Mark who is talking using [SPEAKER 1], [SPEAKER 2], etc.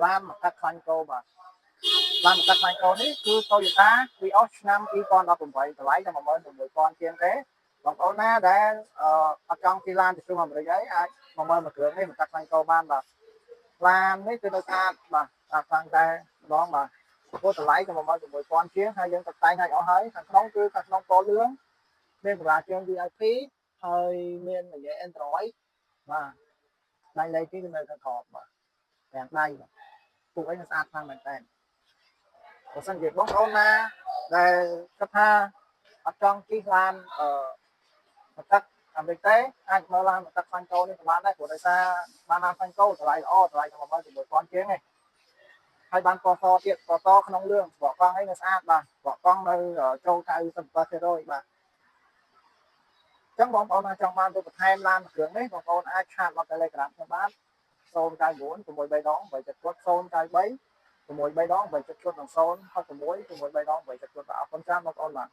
[SPEAKER 1] ឡានមកកាត់ខ្លាញ់គោបាទឡានមកកាត់ខ្លាញ់គោនេះគឺ Toyota Vios ឆ្នាំ2018តម្លៃតែ16,000ជាងទេបងប្អូនណាដែលអត់ចង់ជិះឡានទៅជុំអាមេរិកអីអាចមកមើលមួយគ្រឿងនេះមកកាត់ខ្លាញ់គោបានបាទឡាននេះគឺនៅស្អាតបាទស្អាតខ្លាំងតែម្ដងបាទព្រោះតម្លៃតែ16,000ជាងហើយយើងតុបតែងឲ្យអស់ហើយខាងក្នុងគឺខាងក្នុងពណ៌លឿងមានកម្រាលជើង VIP ហើយមាននិយាយ Android បាទដៃលេខនេះគឺនៅខាងក្រោមបាទទាំងដៃបាទពួកអីនៅស្អាតខ្លាំងមែនតើបើសិនជាបងប្អូនណាដែលគិតថាអត់ចង់ជិះឡានអឺមកទឹកអាមេរិកទេអាចមើលឡានមកទឹកខ្លាញ់កោនេះក៏បានដែរព្រោះដោយសារបានឡានខ្លាញ់កោតម្លៃល្អតម្លៃតែ16,000ជាងឯងហើយបានពណ៌សទៀតពណ៌សក្នុងលឿងបកកង់អីនៅស្អាតបាទបកកង់នៅចូល97%បាទចឹងបងប្អូនណាចង់បានទៅបន្ថែមឡានមួយគ្រឿងនេះបងប្អូនអាច chat មក Telegram ខ្ញុំបាន099 6 3ដង8 7 093 6 3ដង8 7និង066 6 3ដង8 7បាទអរគុណច្រើនបងប្អូនបាទ។